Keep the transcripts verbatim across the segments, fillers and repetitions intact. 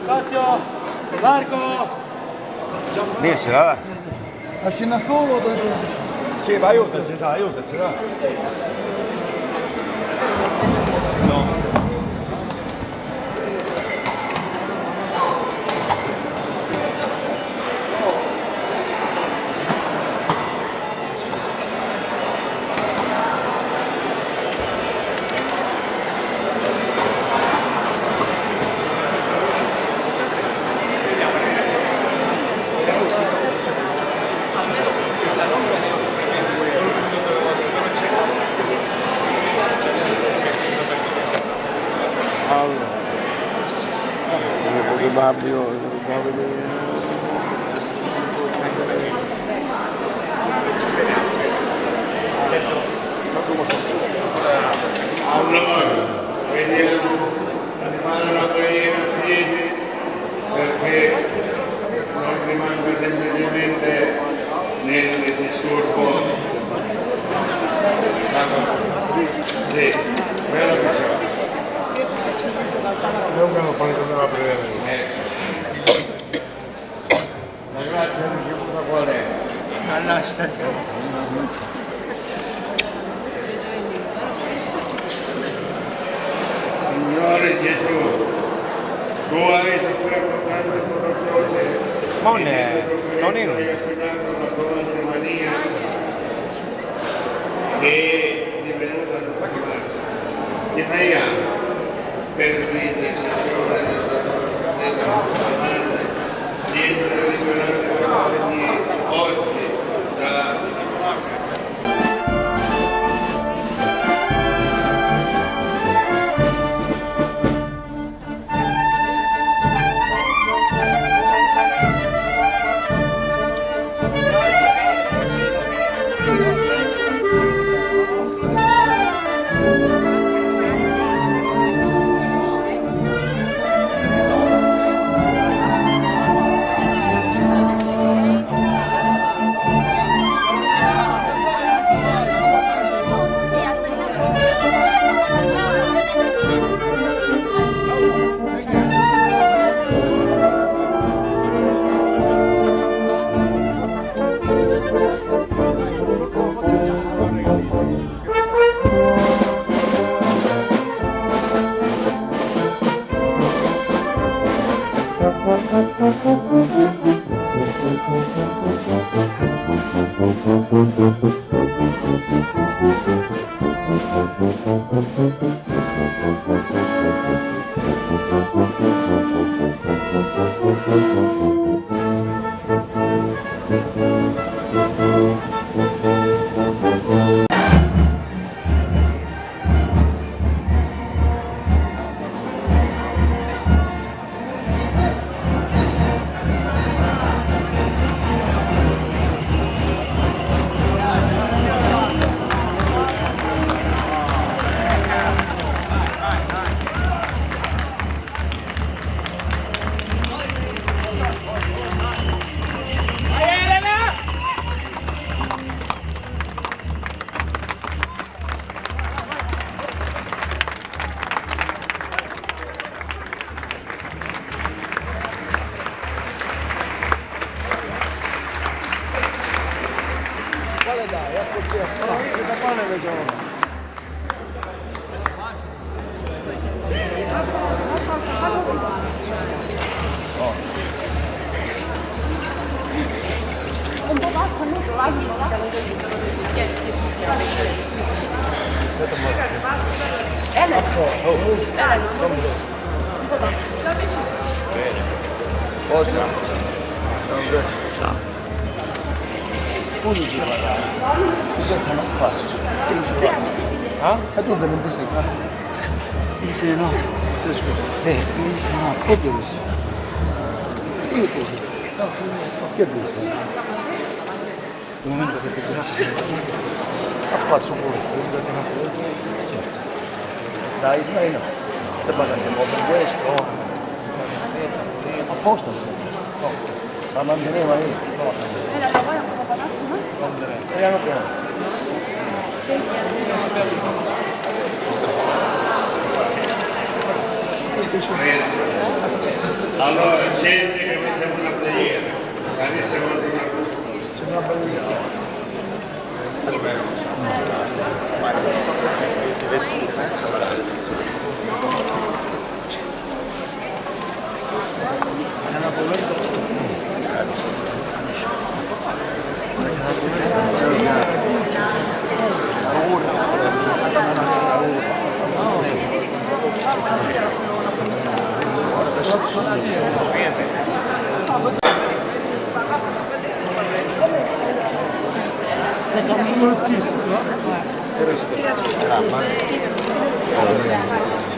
Fazio, largo! Nesci, va. Ascina solo. Sì, va, aiutaci, dai, aiutaci, dai. No. Allora, un poco babio, un poco di... Allora, vediamo, mi pare una preghiera assieme, perché non rimanga semplicemente nel discorso. Sì, sì, bello che ciò. Io non voglio fare una preghiera. Eh. La grazia ricevuta qual è? La nascita di San Vittorio. Signore Gesù, tu hai sofferto tanto sulla croce. Ma non è, non è. Hai affidato alla tua madre Maria che è divenuta nostra madre. Ti preghiamo per l'intercessione della, della nostra madre, di essere liberati da ogni, oggi, da Quale dai? Accussì, no, si fa male le giorni. Undici quattro. Cos'è che non faccio? Quindici quattro. Ah? E tu ventisei. Sì, no? Sì, scusa. Eh, no, che dici? Io pure. Che dici? Un momento che ti a passo pure. Certo. Dai, dai, no. Te parla sempre per questo. A posto. La manderemo lì. Piano piano. Allora, gente, che facciamo una preghiera. Adesso vado a una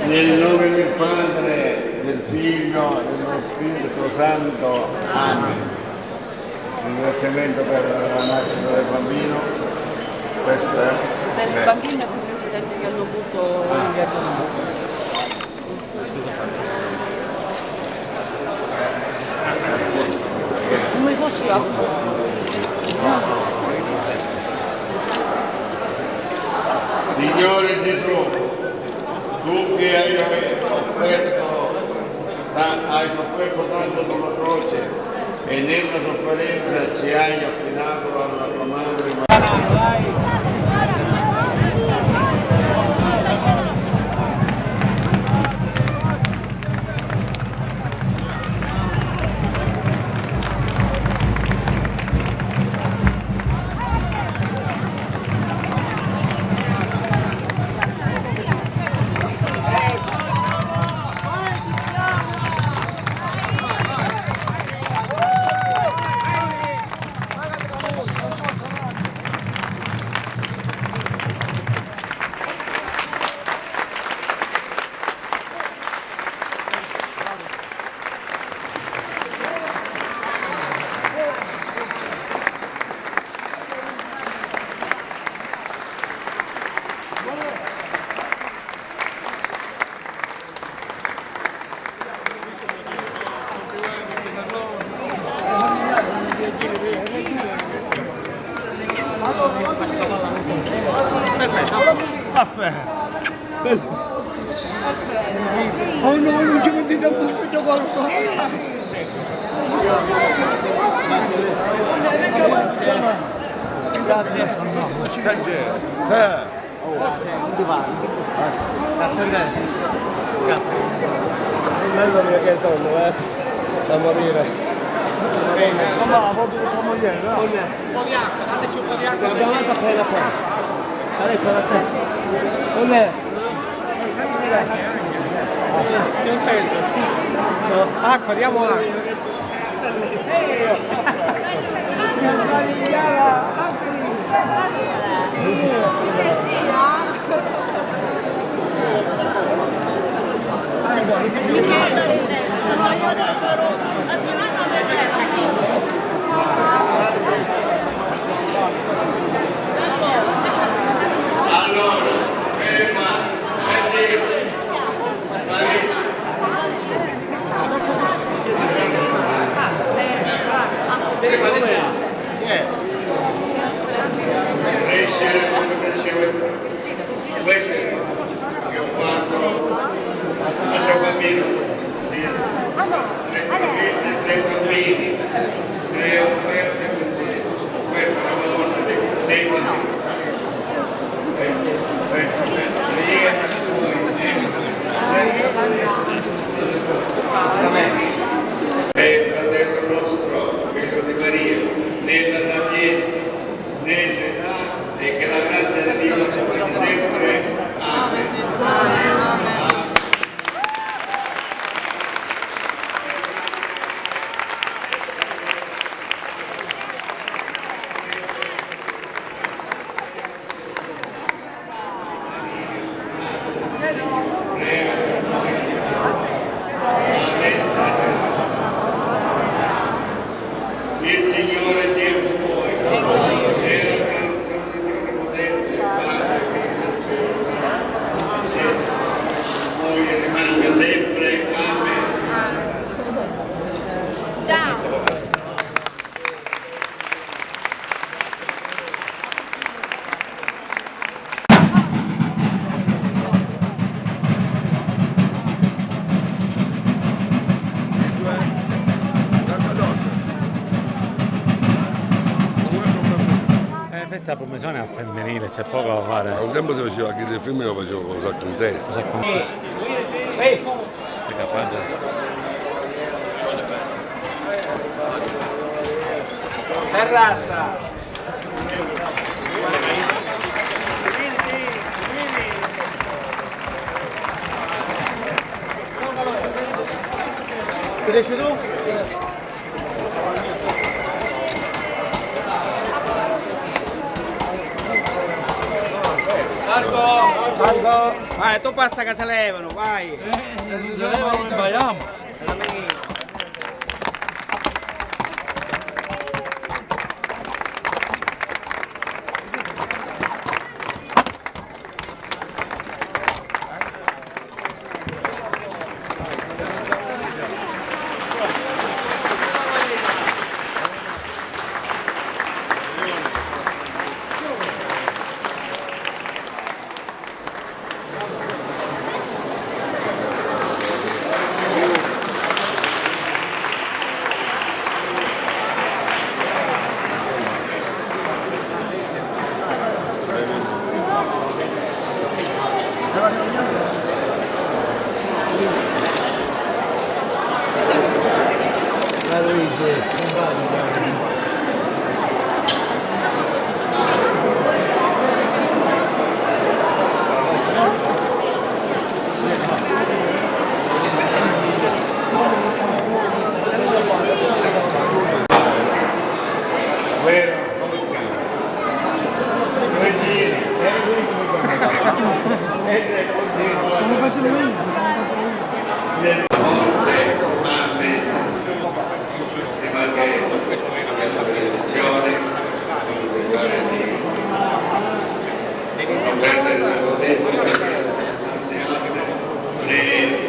Nel nome del Padre, del Figlio e dello Spirito Santo. Amen. Ringraziamento per la nascita del bambino. Questo è. Per il bambino e per gli incidenti che hanno avuto in viaggio. Come faccio io? Signore Gesù, tu che hai offerto, hai sofferto tanto sulla croce e nella sofferenza ci hai affidato alla tua madre Maria. Perfetto. Oh no, non ci mettete un po' di cioccolato. Grazie. Grazie. Grazie a te. Grazie. Bello mio che sonno, eh. Da morire. Bene, allora, proprio tua moglie, no? Con me. Un po' di acqua, dateci un po' di acqua. Abbiamo perché fatto appena appena. Adesso la stessa. Con me. Non sento. No. Acqua, diamo acqua. Allora, vedi qua, senti, Marisa. Crescere come cresceva il, questo è un fatto, altro bambino, sì. Tre bambini, tre bambini, tre offerte per te. Questa è la Madonna dei, dei bambini. Rimanga sempre. Amen. Ciao. Eh, fetta la prumisioni al femminile, c'è poco da fare. Ma un tempo si faceva che le femmine lo facevano con lo sacco in testa. Lo sacco in testa. Terrazza! Ti riesci tu? Largo! Largo! Vai, tu passa che se levano, vai! Eh, se levano, sbagliamo! Come faccio Luigi? Come faccio Luigi? Nella morte, amen. Prima che sia la benedizione, voglio cercare di non perdere tanto tempo perché tante altre le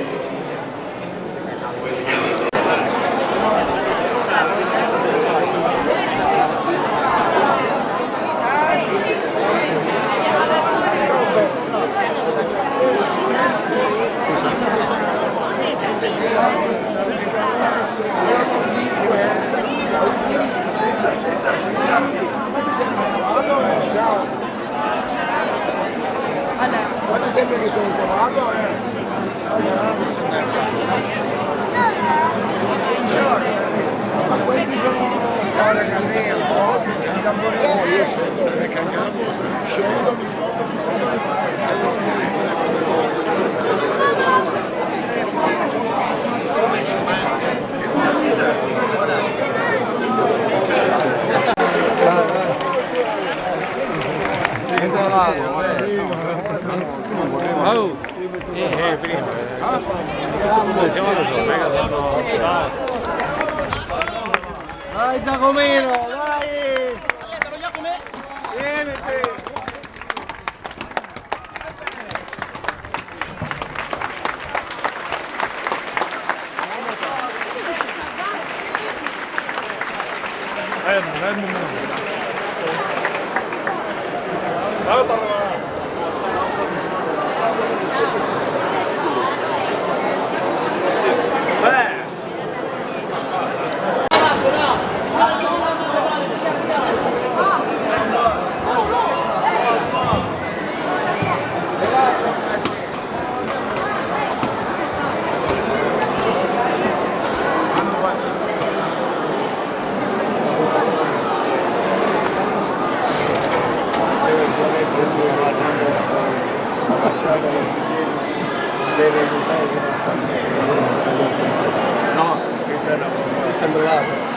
Fate sempre che sono trovato, eh. Ma questi sono storia che andremo, oh, sì, che tamburi. Dai Giacomino, dai! Vieni qui! No, questa è una bomba. È sempre là.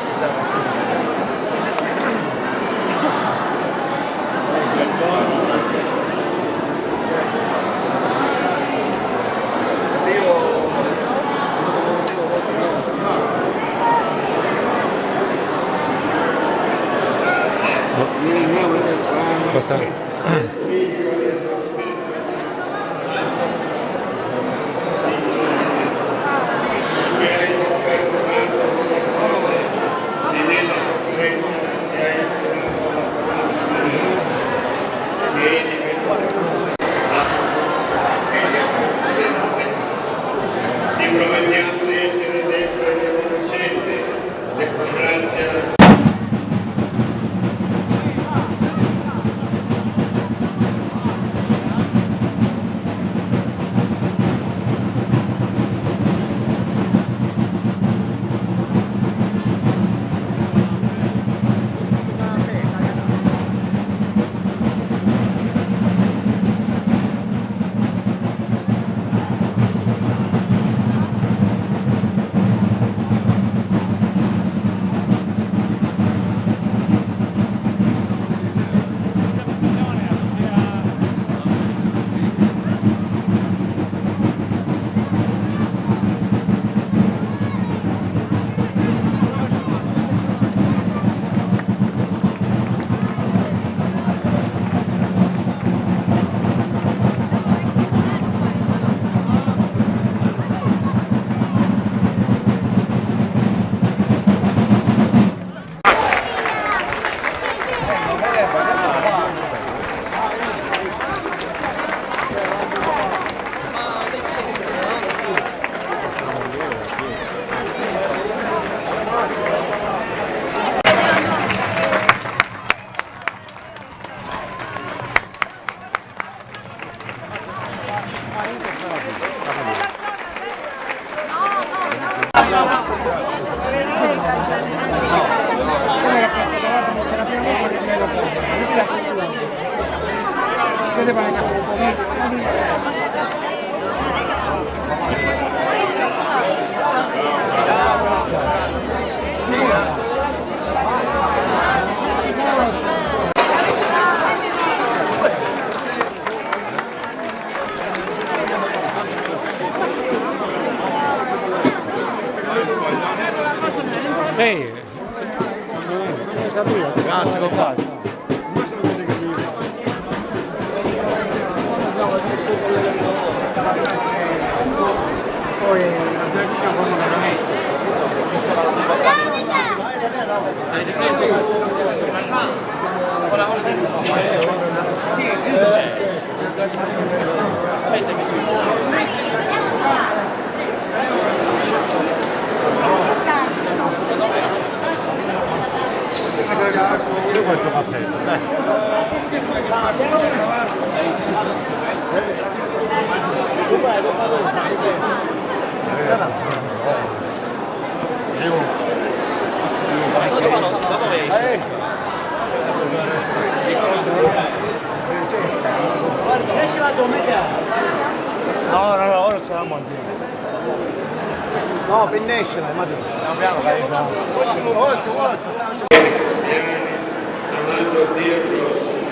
Cosa? Promettiamo di essere sempre riconoscenti di questa grazia. Ehi! Grazie, compagno. No, no, no, ora ce l'amo. No, pinnescila, ma... Occhio, occhio. Cristiani, amando Dio e prossimo.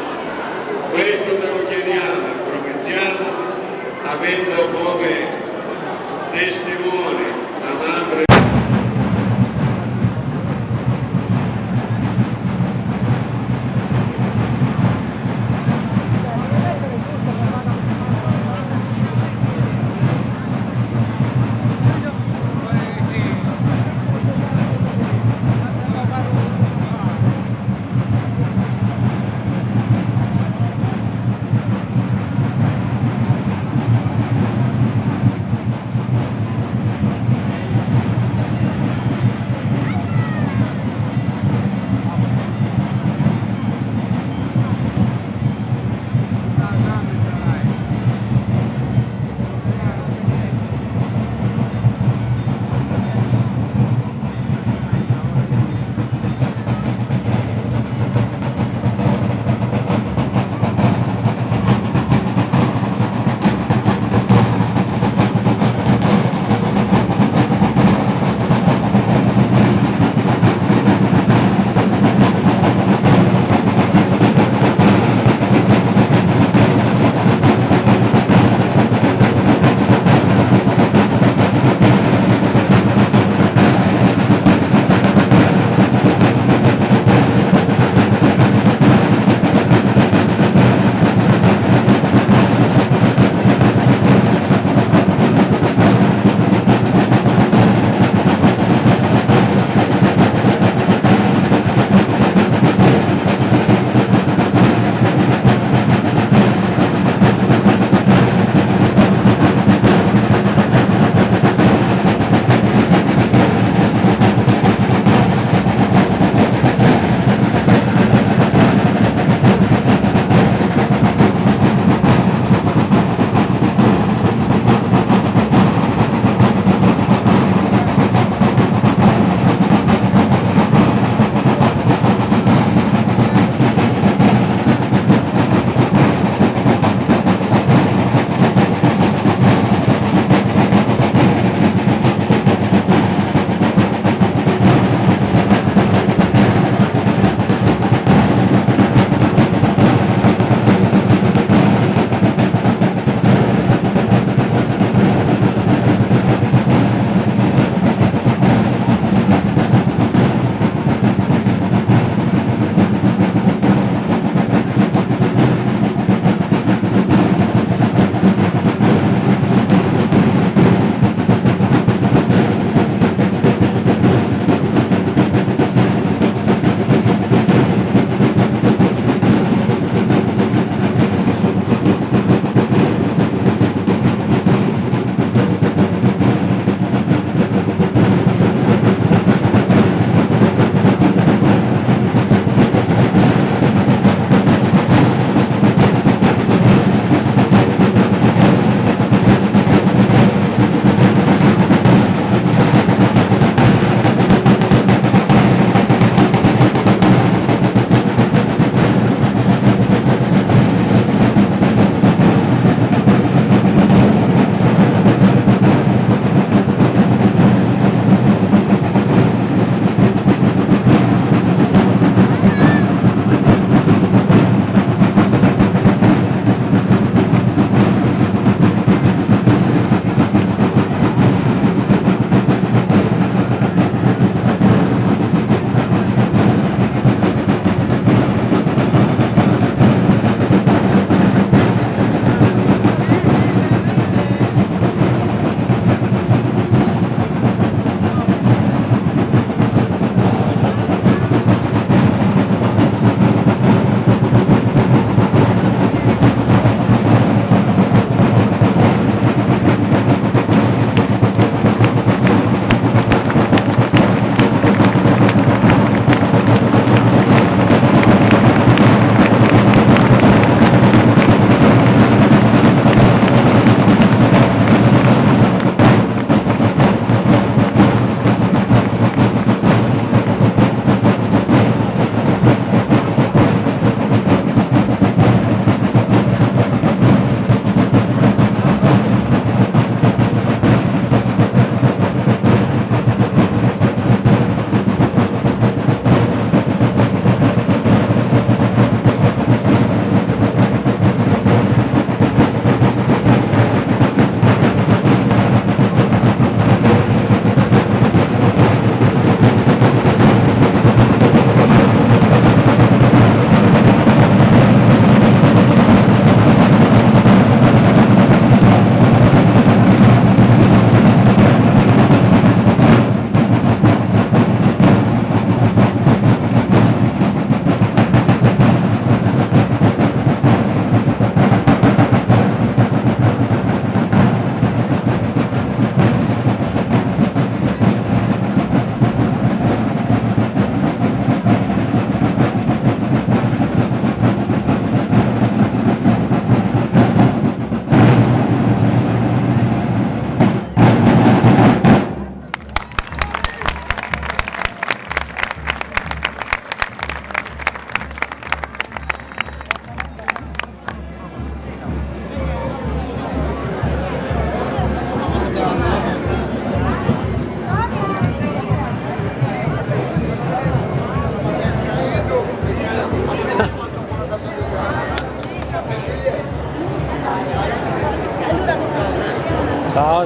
Questo te lo chiediamo e promettiamo, avendo come testimone la madre.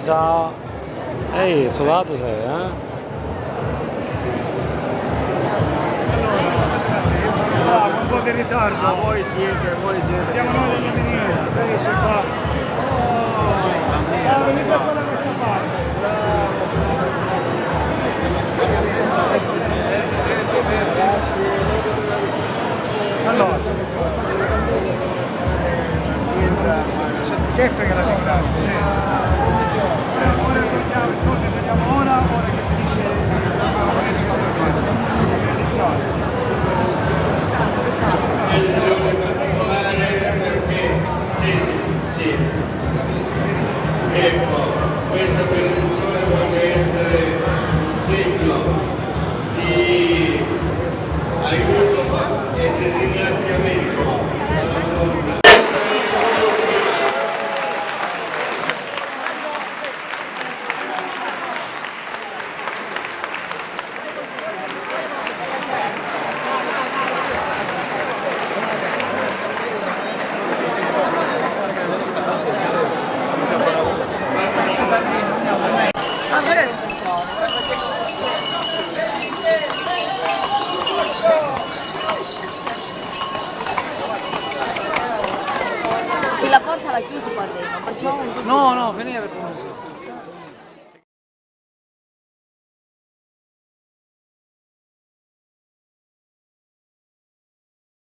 Ciao. Ehi, sudato sei, eh? Allora, un po' di ritardo. Ma voi siete, voi siete. Siamo noi degli ingegneri, lei si fa. Ah, venite qua da questa parte. Allora. Certo che la ringrazio, certo. Ora che siamo, ora che finisce il... Attenzione particolare perché sì, sì, sì, bravissimo. Ecco, questa operazione vuole essere un segno di aiuto e di ringraziamento alla Madonna. Sì, la porta l'ha chiuso qua dentro, perciò non... No, no, venire pure.